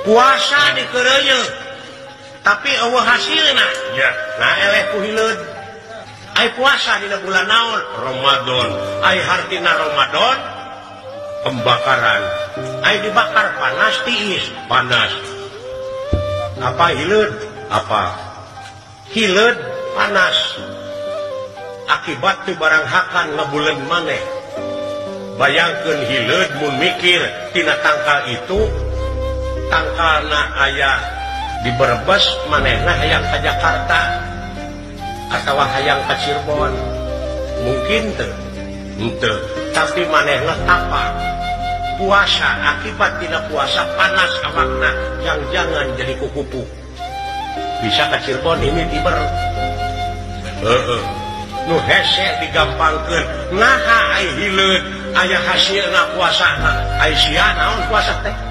Puasa dikeureuyeun tapi eueuh hasilna. Ya. Nah eleh ku hileud. Ai puasa dina bulan naon? Ramadan. Ai hartina Ramadan pembakaran. Ai dibakar panas tiis, panas. Apa hileud? Apa? Hileud panas. Akibat tu barang hakan ngebuleun maneh. Bayangkeun hileud mun mikir tina tangkal itu tangkalna aya di Brebes manehna hayang ka Jakarta atawa hayang ka Cirebon. Mungkin teu? Henteu. Tapi manehna tapa puasa akibat tina puasa panas awakna yang jangan jadi kukupu. Bisa ka Cirebon ini tiber. Heeh. Nu hese digampangkeun naha ai hileud aya hasilna puasana ai sia naon puasa teh.